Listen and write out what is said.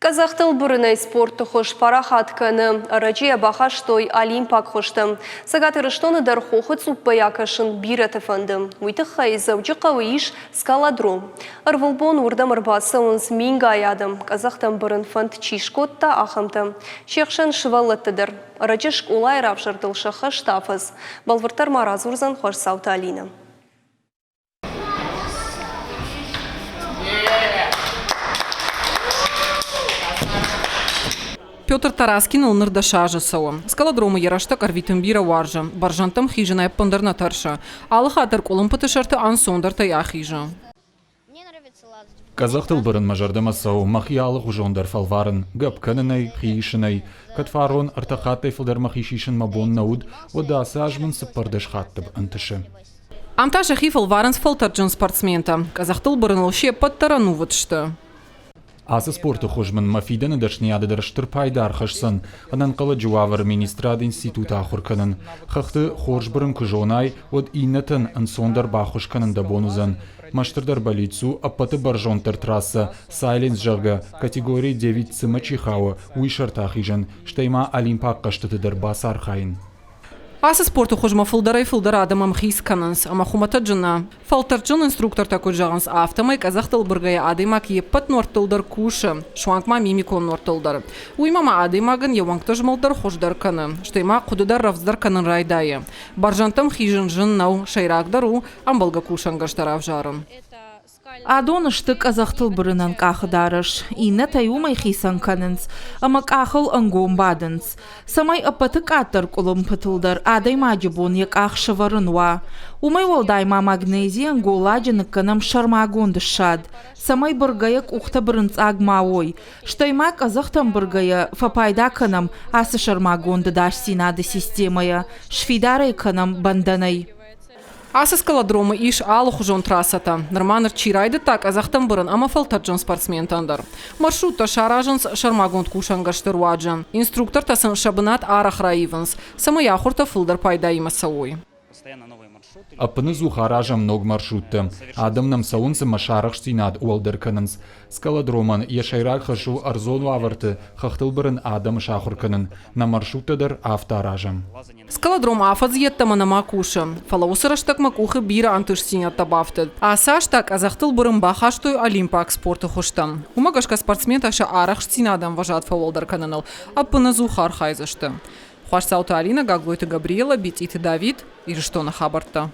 Къӕдзӕхтыл бырынӕй спорты хуыз парахат кӕны. Ӕрӕджы йӕ бахастой олимпаг хуызтӕм. Цӕгат Ирыстоны дӕр хохы цъуппӕй акӕсын бирӕты фӕнды. Уый тыххӕй Дзӕуджыхъӕуы ис скалодром. Ӕрвылбон уырдӕм ӕрбацӕуынц мингай адӕм, къӕдзӕхтӕм бырын фӕнд чи скодта, ахӕмтӕ. Се хсӕн сывӕллӕтты дӕр. Ӕрӕджы скъолайы равзӕрдыл сӕххӕст афӕдз. Бӕлвырддӕр ма радзурдзӕн Хуасдзауты Алинӕ. Петр Тараскиныл ныр 10 азы цӕуы. Скалодромы йӕ рӕстӕг ӕрвитын бирӕ уарзы. Бӕрзӕндтӕм хизынӕй ӕппындӕр нӕ тӕрсы. Алы хатт дӕр къуылымпыты сӕрты ӕнцондӕртӕй ахизы. Къӕдзӕхтыл бырын мӕ зӕрдӕмӕ цӕуы, мӕхи алыгъуызон дӕр фӕлварын, гӕпп кӕнынӕй, хи исынӕй. Кӕд фарон ӕртӕ хаттӕй фылдӕр мӕхи сисын мӕ бон нӕ уыд, уӕд ацы аз мын 14 хатты ӕнтысы. Ам та сӕхи фӕлварынц фӕлтӕрдджын спортсментӕ. Къӕдзӕхтыл бырыныл се ппӕт дӕр ӕнувыд сты. Ацы спорты хуыз мын мӕ фидӕны дӕсныйады дӕр стыр пайда ӕрхӕсдзӕн. Ӕнӕнхъӕлӕджы уавӕры министрады институты ахуыр кӕнын. Хӕхты хорз бырын куы зонай, уӕд иннӕтӕн ӕнцондӕр баххуыс кӕнын дӕ бон уыдзӕн. Мӕ стырдӕр бӕллиц у ӕппӕты бӕрзонддӕр трассӕ Silence, зӕгъгӕ, категори девять-цымӕ чи хауы, уый сӕрты ахизын, стӕй ма олимпаг хъӕзтыты дӕр бацархайын. Ацы спорты хуызмӕ фылдӕрӕй-фылдӕр адӕм ӕмхиц кӕнынц, ӕмӕ хуымӕтӕджы нӕ. Фӕлтӕрдджын инструктортӕ куыд зӕгъынц, афтӕмӕй къӕдзӕхтыл быргӕйӕ адӕймаг йе ппӕт нуӕрттыл дӕр кусы, суанг ма мимикон нуӕрттыл дӕр. Уыимӕ ма адӕймагӕн йӕ уӕнгты змӕлд дӕр хуыздӕр кӕны, стӕй ма хъуыды дӕр рӕвдздӕр кӕнын райдайы. Бӕрзӕндтӕм хизын зын нӕу, сӕйрагдӕр у ӕмбӕлгӕ кусӕнгӕрзтӕ равзарын. Адон сты къӕдзӕхтыл бырынӕн къахыдарӕс, иннӕтӕй уымӕй хицӕн кӕнынц, ӕмӕ къахыл ӕнгом бадынц, цӕмӕй ӕппӕты къаддӕр къуылымпытыл дӕр адӕймаджы бон йӕ къах сӕвӕрын уа. Уымӕй уӕлдай ма магнезийӕн голладжы ныккӕнӕм сӕрмагонд ссад, цӕмӕй быргӕйӕ къухтӕ бырынцъаг ма уой, стӕй ма къӕдзӕхтӕм быргӕйӕ фӕпайда кӕнӕм ацы сӕрмагонд ӕдасдзинады системӕйӕ, сфидар ӕй кӕнӕм бӕндӕнӕй. Ацы скалодромы ис алыхуызон трассӕтӕ. Нырма ныр чи райдыдта къӕдзӕхтӕм бырын ӕмӕ фӕлтӕрдджын спортсментӕн дӕр. Маршруттӕ саразынц сӕрмагонд кусӕнгӕрзты руаджы. Инструктортӕ сын сӕ бынат арӕх раивынц, цӕмӕй ахуыртӕ фылдӕр пайдаимӕ цӕуой. Ӕппыныдзух аразӕм ног маршруттӕ. Адӕм нӕм цӕуынц ӕмӕ сӕ арӕхстдзинад уӕлдӕр кӕнынц. Скалодромӕн йӕ сӕйраг хӕс у ӕрдзон уавӕрты хӕхтыл бырын адӕмы сахуыр кӕнын. Нӕ маршруттӕ дӕр афтӕ аразӕм. Скалодром афӕдз йеддӕмӕ нӕма кусы, фӕлӕ уыцы рӕстӕгмӕ къухы бирӕ ӕнтыстдзинӕдтӕ бафтыд. Ацы аз та къӕдзӕхтыл бырын бахастой олимпаг спорты хуызтӕм. Уымӕ гӕсгӕ спортсментӕ сӕ арӕхстдзинады ӕмвӕзад фӕуӕлдӕр кӕныныл ӕппынӕдзух архайдзысты. Хуасдзауты Алинӕ, Гаглойты Габриэла, Битъиты Давид, Ирыстоны хабӕрттӕ.